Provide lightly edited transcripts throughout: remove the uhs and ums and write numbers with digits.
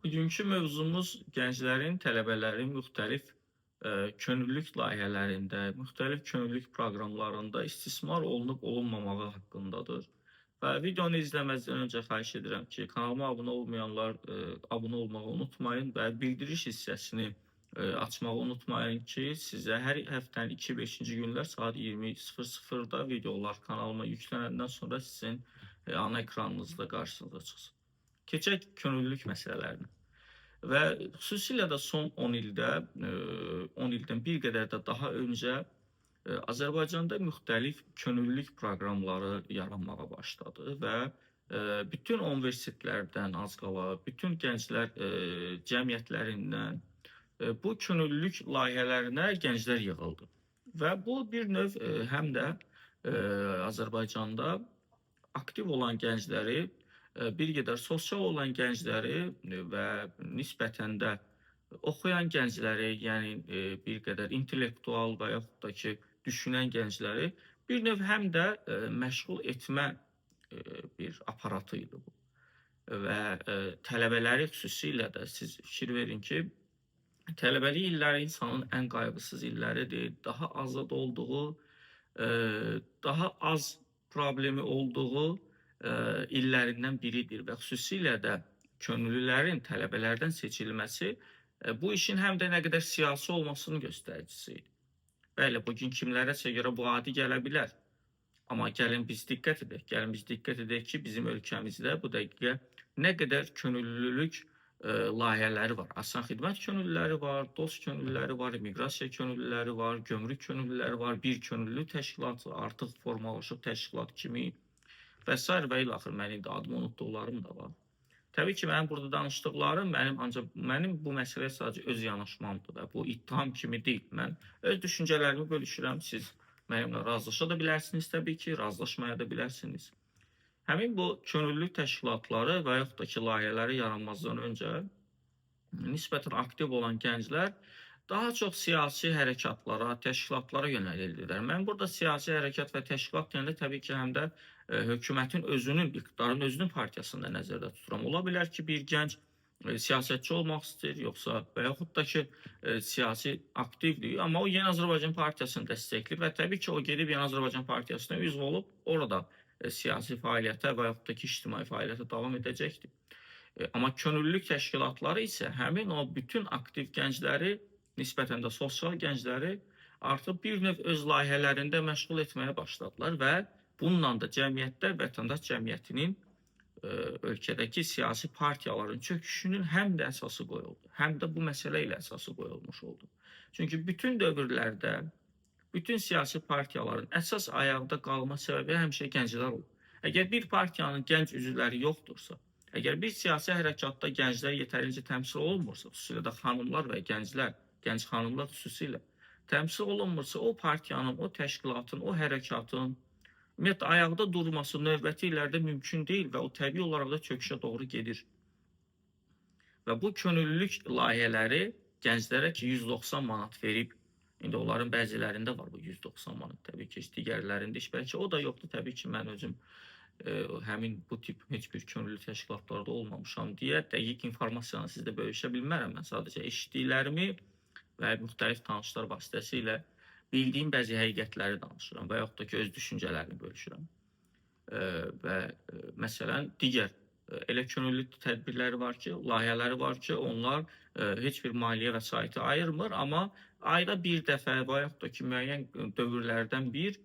Bugünkü mövzumuz gənclərin, tələbələrin müxtəlif könüllülük layihələrində, müxtəlif könüllülük proqramlarında istismar olunub olunmamağı haqqındadır. Və videonu izləməzdən öncə xahiş edirəm ki, kanalıma abunə olmayanlar abunə olmağı unutmayın və bildiriş hissəsini açmağı unutmayın ki, sizə hər həftənin 2-5-ci günlər saat 20:00-da videolar kanalıma yüklənəndən sonra sizin ana ekranınızda qarşınıza çıxsın. Keçək könüllülük məsələlərinə. Və xüsusilə də son 10 ildə, 10 ildən bir qədər də daha öncə Azərbaycanda müxtəlif könüllülük proqramları yaranmağa başladı və bütün universitetlərdən az qala, bütün gənclər cəmiyyətlərindən bu könüllülük layihələrinə gənclər yığıldı. Və bu bir növ həm də Azərbaycanda aktiv olan gəncləri, bir qədər sosial olan gəncləri və nisbətən də oxuyan gəncləri, yəni bir qədər intellektual və yaxud da ki, düşünən gəncləri bir növ həm də məşğul etmə bir aparatı idi bu. Və tələbələri xüsusilə də siz fikir verin ki, tələbəlik illəri insanın ən qayğısız illəridir. Daha azad olduğu, daha az problemi olduğu illərindən biridir və xüsusilə də könüllülərin tələbələrdən seçilməsi bu işin həm də nə qədər siyasi olmasının göstəricisi idi. Bəli, bugün kimlərəsə görə bu adi gələ bilər. Amma gəlin biz diqqət edək. Gəlin biz diqqət edək ki, bizim ölkəmizdə bu dəqiqə nə qədər könüllülük layihələri var. Asan xidmət könüllüləri var, dost könüllüləri var, miqrasiya könüllüləri var, gömrük könüllüləri var, bir könüllü təşkilatı artıq formalaşıb təşkilat kimi və sair və ilaxır. Mənim də adımı unutduqlarım da var. Təbii ki, mənim burada danışdıqlarım mənim bu məsələyə sadəcə öz yanaşmamdır və bu ittiham kimi deyil. Mən öz düşüncələrimi bölüşürəm. Siz mənimlə razılaşa da bilərsiniz təbii ki, razılaşmaya da bilərsiniz. Həmin bu könüllü təşkilatları və yaxud da ki, layihələri yaranmazdan öncə nisbətən aktiv olan gənclər daha çox siyasi hərəkatlara, təşkilatlara yönəlirlər. Mən burada siyasi hərəkat və təşkilat deyəndə təbii ki, həm də hökumətin özünün, iqtidarın özünün partiyasını da nəzərdə tuturam. Ola bilər ki, bir gənc siyasətçi olmaq istəyir, yoxsa və yaxud da ki, siyasi aktivdir, amma o Yeni Azərbaycan Partiyasını dəstəkləyir və təbii ki, o gedib Yeni Azərbaycan Partiyasına üzv olub, orada siyasi fəaliyyətə və yaxud da ki, ictimai fəaliyyətə davam edəcəkdir. Amma könüllülük təşkilatları isə həmin o bütün aktiv gəncləri, nisbətən də sosial gəncləri artıq bir növ öz layihələrində məşğul etməyə başladılar və bununla da cəmiyyətdə, vətəndaş cəmiyyətinin ölkədəki siyasi partiyaların çöküşünün həm də əsası qoyuldu, həm də bu məsələ ilə əsası qoyulmuş oldu. Çünki bütün dövrlərdə bütün siyasi partiyaların əsas ayaqda qalma səbəbi həmişə gənclər olub. Əgər bir partiyanın gənc üzvləri yoxdursa, əgər bir siyasi hərəkatda gənclər yetərincə təmsil olunmursa, xüsusilə də xanımlar və gənclər, gənc xanımlar xüsusilə təmsil olunmursa, o partiyanın, o təşkilatın, o hərəkatın ümumiyyətlə ayaqda durması növbəti illərdə mümkün deyil və o təbii olaraq da çöküşə doğru gedir. Və bu könüllülük layihələri gənclərə ki 190 manat verib, indi onların bəzilərində var bu 190 manat, təbii ki, digərlərində heç bəlkə o da yoxdur. Təbii ki, mən özüm həmin bu tip heç bir könüllü təşkilatlarda olmamışam deyə dəqiq informasiyanı sizlə bölüşə bilmərəm. Mən sadəcə eşitdiklərimi və müxtəlif tanışlar vasitəsilə bildiyim bəzi həqiqətləri danışıram və yaxud da ki, öz düşüncələrimi bölüşürəm. Və məsələn, digər elə könüllü tədbirləri var ki, layihələri var ki, onlar heç bir maliyyə vəsaiti ayırmır, amma ayda bir dəfə və yaxud da ki, müəyyən dövrlərdən bir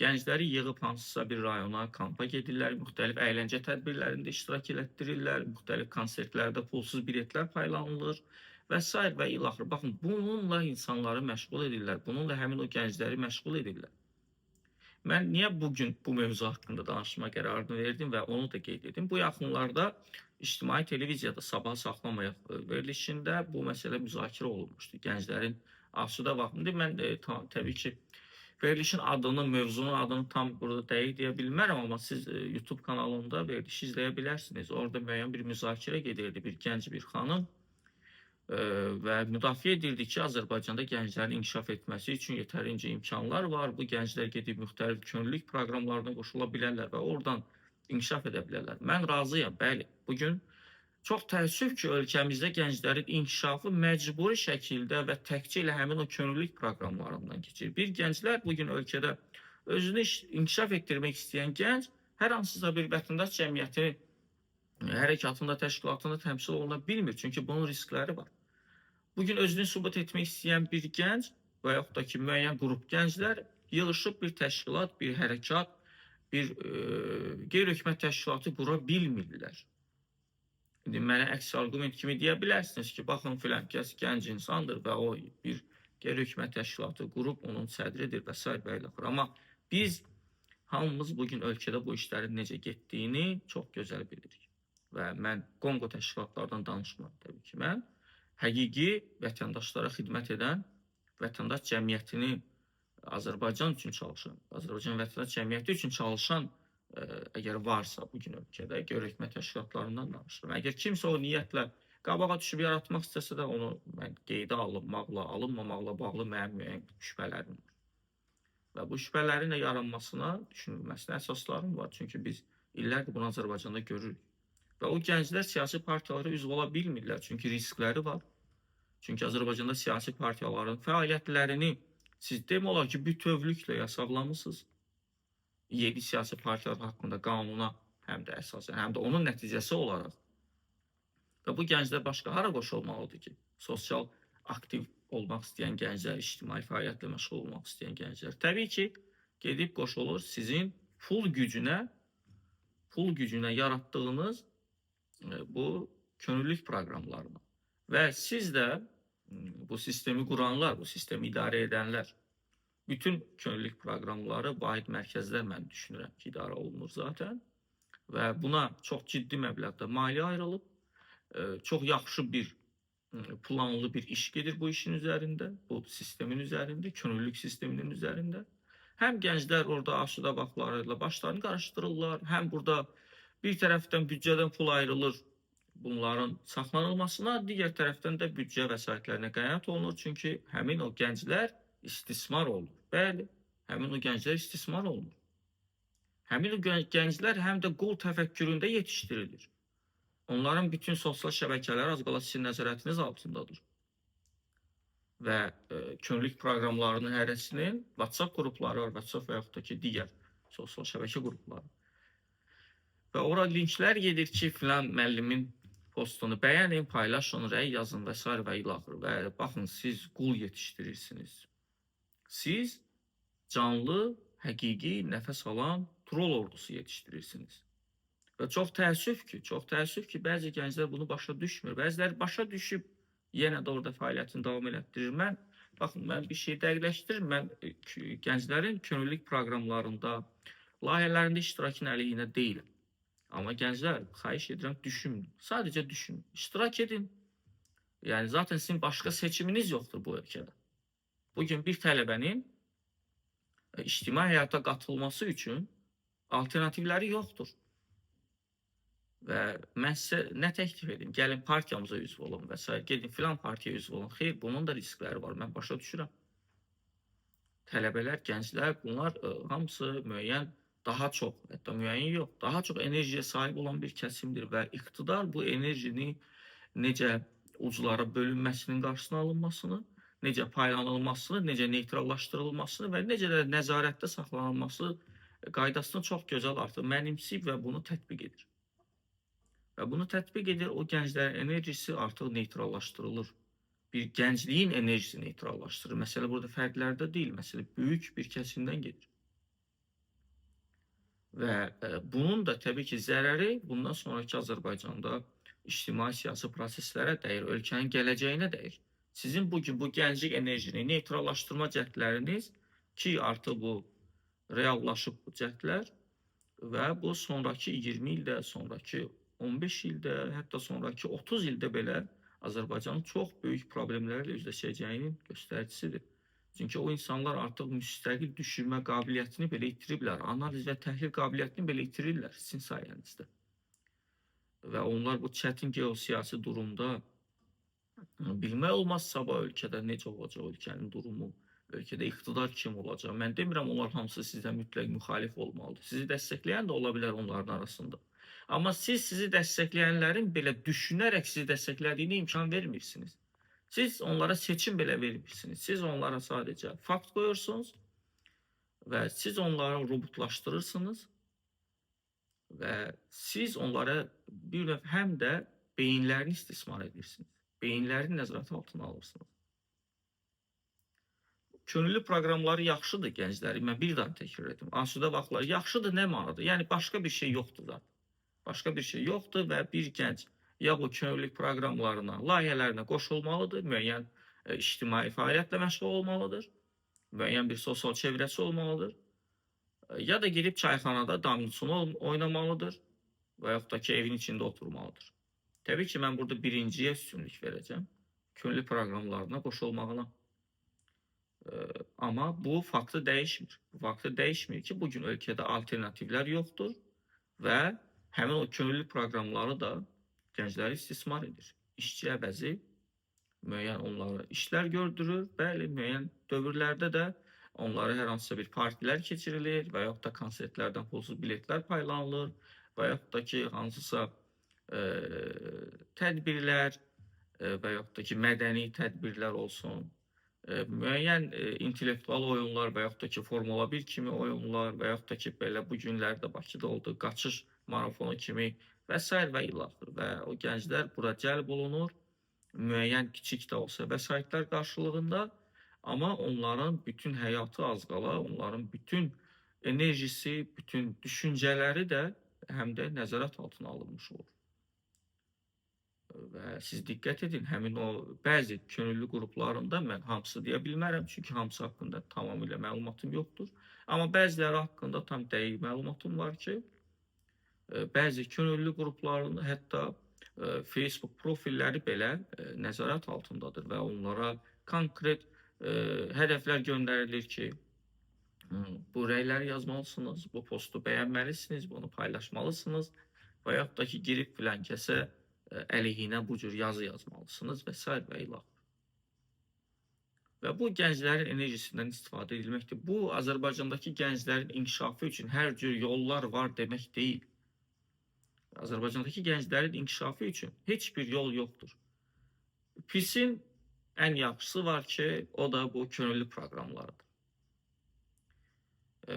gəncləri yığıb hansısa bir rayona, kampa gedirlər, müxtəlif əyləncə tədbirlərində iştirak elətdirirlər, müxtəlif konsertlərdə pulsuz biletlər paylanılır və sair və ilaxır. Baxın, bununla insanları məşğul edirlər, bununla həmin o gəncləri məşğul edirlər. Mən niyə bugün bu mövzu haqqında danışma qərarını verdim və onu da qeyd edim. Bu yaxınlarda ictimai televiziyada Sabah Saxlamayaq verilişində bu məsələ müzakirə olunmuşdu. Gənclərin asudə vaxtında mən təbii ki, verilişin adını, mövzunun adını tam burada dəqiq deyə bilmərəm, amma siz YouTube kanalında verilişi izləyə bilərsiniz. Orada müəyyən bir müzakirə gedirdi, bir gənc, bir xanım və müdafiə edirdi ki, Azərbaycanda gənclərin inkişaf etməsi üçün yetərincə imkanlar var. Bu gənclər gedib müxtəlif könüllülük proqramlarına qoşula bilərlər və oradan inkişaf edə bilərlər. Mən razıyam, bəli. Bugün Çox təəssüf ki, ölkəmizdə gənclərin inkişafı məcburi şəkildə və təkcə elə həmin o könüllülük proqramlarından keçir. Bir gənclər bugün ölkədə özünü inkişaf etdirmək istəyən gənc hər hansısa bir vətəndaş cəmiyyəti hərəkatında, təşkilatında təmsil oluna bilmir. Çünki bunun riskləri var. Bugün özünü sübut etmək istəyən bir gənc və yaxud da ki, müəyyən qrup gənclər yığışıb bir təşkilat, bir hərəkat, bir qeyri-hökumət təşkilatı qura bilmirlər. İndi mənə əks arqument kimi deyə bilərsiniz ki, baxın filan kəs gənc insandır və o bir qeyri-hökumət təşkilatı qurub, onun sədridir və sair və ilaxır. Amma biz hamımız bugün ölkədə bu işlərin necə getdiyini çox gözəl bilirik. Və mən Konqo təşkilatlardan danışmıram təbii ki. Mən həqiqi vətəndaşlara xidmət edən, vətəndaş cəmiyyətini Azərbaycan üçün çalışan, Azərbaycan vətəndaş cəmiyyəti üçün çalışan əgər varsa bugün ölkədə qeyri-hökumət təşkilatlarından danışıram. Əgər kimsə o niyyətlə qabağa düşüb yaratmaq istəsə də onu mən qeydə alınmaqla, alınmamaqla bağlı mənim müəyyən şübhələrim var. Və bu şübhələrin də yaranmasına, düşünülməsinə əsaslarım var. Çünki biz illərdir bunu Azərbaycanda görürük. Və o gənclər siyasi partiyalara üzv ola bilmirlər. Çünki riskləri var. Çünki Azərbaycanda siyasi partiyaların fəaliyyətlərini siz demək olar ki, bütövlüklə yasaqlamısınız. 7 siyasi partiyalar haqqında qanuna həm də əsasən, həm də onun nəticəsi olaraq. Və bu gənclər başqa hara qoşulmalıdır ki? Sosial aktiv olmaq istəyən gənclər, ictimai fəaliyyətlə məşğul olmaq istəyən gənclər. Təbii ki, gedib qoşulur sizin pul gücünə yaratdığınız bu könüllülük proqramlarına. Və siz də bu sistemi quranlar, bu sistemi idarə edənlər, bütün könüllülük proqramları vahid mərkəzlər mən düşünürəm ki, idarə olunur zaten. Və buna çox ciddi məbləğdə maliyyə ayrılıb, çox yaxşı bir planlı bir iş gedir bu işin üzərində, bu sistemin üzərində, könüllülük sisteminin üzərində. Həm gənclər orada asudə vaxtları ilə başlarını qarışdırırlar, həm burada bir tərəfdən büdcədən pul ayrılır bunların saxlanılmasına, digər tərəfdən də büdcə vəsaitlərinə qənaət olunur. Çünki həmin o gənclər istismar olunur. Bəli, həmin o gənclər istismar olunur. Həmin o gənclər həm də qul təfəkküründə yetişdirilir. Onların bütün sosial şəbəkələri az qala sizin nəzarətiniz altındadır. Və könüllülük proqramlarının hərəsinin WhatsApp qrupları var, WhatsApp və yaxud da ki, digər sosial şəbəkə qrupları. Və ora linklər gedir ki, filan müəllimin postunu bəyənin, paylaşın, rəy yazın və sair və ilaxır. Və baxın, siz qul yetişdirirsiniz. Siz canlı, həqiqi, nəfəs alan trol ordusu yetişdirirsiniz. Və çox təəssüf ki, bəzi gənclər bunu başa düşmür. Bəziləri başa düşüb yenə də orada fəaliyyətini davam elətdirir. Baxın, mən bir şey dəqiqləşdirim. Mən gənclərin könüllülük proqramlarında, layihələrində iştirakın əleyhinə deyiləm. Amma gənclər, xahiş edirəm, düşünün. Sadəcə düşünün. İştirak edin. Yəni zaten sizin başqa seçiminiz yoxdur bu ölkədə. Bugün bir tələbənin ictimai həyata qatılması üçün alternativləri yoxdur. Və mən sizə nə təklif edim? Gəlin partiyamıza üzv olun və s. Gedin filan partiyaya üzv olun. Xeyr, bunun da riskləri var. Mən başa düşürəm. Tələbələr, gənclər, bunlar hamısı müəyyən, daha çox, hətta müəyyən yox, daha çox enerjiyə sahib olan bir kəsimdir və iqtidar bu enerjini necə uclara bölünməsinin qarşısına alınmasını, necə paylanılmasını, necə neytrallaşdırılmasını və necə də nəzarətdə saxlanılması qaydasını çox gözəl artıq mənimsəyib və bunu tətbiq edir. Və bunu tətbiq edir, o gənclərin enerjisi artıq neytrallaşdırılır. Bir gəncliyin enerjisi neytrallaşdırılır. Məsələ burada fərdlərdə deyil, məsələ böyük bir kəsimdən gedir. Və bunun da təbii ki, zərəri bundan sonraki Azərbaycanda ictimai siyasi proseslərə dəyir, ölkənin gələcəyinə dəyir. Sizin bugün bu gənclik enerjini neytrallaşdırma cəhdləriniz ki, artıq bu reallaşıb bu cəhdlər və bu sonraki 20 ildə, sonraki 15 ildə, hətta sonraki 30 ildə belə Azərbaycanın çox böyük problemlərlə üzləşəcəyinin göstəricisidir. Çünki o insanlar artıq müstəqil düşünmə qabiliyyətini belə itiriblər, analiz və təhlil qabiliyyətini belə itirirlər sizin sayənizdə. Və onlar bu çətin geosiyasi durumda bilmək olmaz sabah ölkədə necə olacaq ölkənin durumu, ölkədə iqtidar kim olacaq. Mən demirəm onlar hamısı sizə mütləq müxalif olmalıdır. Sizi dəstəkləyən də ola bilər onların arasında. Amma siz sizi dəstəkləyənlərin belə düşünərək sizi dəstəklədiyinə imkan vermirsiniz. Siz onlara seçim belə vermirsiniz. Siz onlara sadəcə fakt qoyursunuz və siz onları robotlaşdırırsınız və siz onlara bir növ həm də beyinlərini istismar edirsiniz. Beyinlərini nəzarət altına alırsınız. Könüllü proqramları yaxşıdır gəncləri. Mən bir daha təkrar edim. Asudə vaxtlar yaxşıdır nə manada? Yəni başqa bir şey yoxdur zaten. Başqa bir şey yoxdur və bir gənc ya bu könüllülük proqramlarına, layihələrinə qoşulmalıdır, müəyyən ictimai fəaliyyətlə məşğul olmalıdır, müəyyən bir sosial çevrəsi olmalıdır. Ya da gedib çayxanada damcısını oynamalıdır və yaxud da ki, evin içində oturmalıdır. Təbii ki, mən burada birinciyə üstünlük verəcəm. Könüllü proqramlarına qoşulmağına. Amma bu faktı dəyişmir. Bu faktı dəyişmir ki, bugün ölkədə alternativlər yoxdur və həmin o könüllü proqramları da gəncləri istismar edir. İşçi əvəzi müəyyən onlara işlər gördürür. Bəli, müəyyən dövrlərdə də onlara hər hansısa bir partilər keçirilir və yaxud da konsertlərdən pulsuz biletlər paylanılır və yaxud da ki, hansısa tədbirlər və yaxud da ki, mədəni tədbirlər olsun, müəyyən intellektual oyunlar və yaxud da ki, Formula 1 kimi oyunlar və yaxud da ki, belə bu günlərdə Bakıda oldu, qaçış marafonu kimi və sair və ilaxır və o gənclər bura cəlb olunur, müəyyən kiçik də olsa vəsaitlər qarşılığında, amma onların bütün həyatı az qala, onların bütün enerjisi, bütün düşüncələri də həm də nəzarət altına alınmış olur. Və siz diqqət edin, həmin o bəzi könüllü qruplarında mən hamısı deyə bilmərəm, çünki hamısı haqqında tamamilə məlumatım yoxdur. Amma bəziləri haqqında tam dəqiq məlumatım var ki, bəzi könüllü qruplarında hətta Facebook profilləri belə nəzarət altındadır və onlara konkret hədəflər göndərilir ki, bu rəyləri yazmalısınız, bu postu bəyənməlisiniz, bunu paylaşmalısınız və yaxud da ki, girib filan kəsə əleyhinə bu cür yazı yazmalısınız və sair və ilaxır. Və bu gənclərin enerjisindən istifadə edilməkdir. Bu, Azərbaycandakı gənclərin inkişafı üçün hər cür yollar var demək deyil. Azərbaycandakı gənclərin inkişafı üçün heç bir yol yoxdur. Pisin ən yaxşısı var ki, o da bu könüllü proqramlarıdır.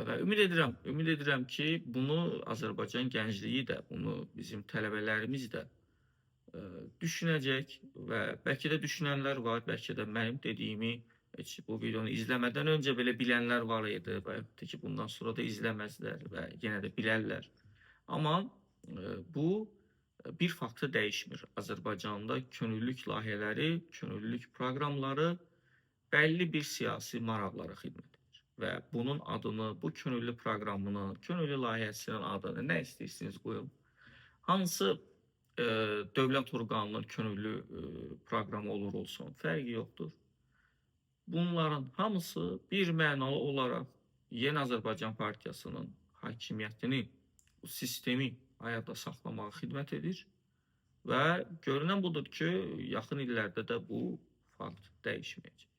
Və ümid edirəm ki, bunu Azərbaycan gəncliyi də, bunu bizim tələbələrimiz də düşünəcək və bəlkə də düşünənlər var, bəlkə də mənim dediyimi heç bu videonu izləmədən öncə belə bilənlər var idi və yaxud da ki, bundan sonra da izləməzlər və yenə də bilərlər. Amma bu bir faktı dəyişmir. Azərbaycanda könüllülük layihələri, könüllülük proqramları bəlli bir siyasi maraqlara xidmət edir. Və bunun adını, bu könüllü proqramını, könüllü layihəsinin adını nə istəyirsiniz qoyun. Hansı dövlət orqanının könüllü proqramı olur olsun, fərqi yoxdur. Bunların hamısı bir mənalı olaraq Yeni Azərbaycan Partiyasının hakimiyyətini, bu sistemi ayaqda saxlamağa xidmət edir və görünən budur ki, yaxın illərdə də bu fakt dəyişməyəcək.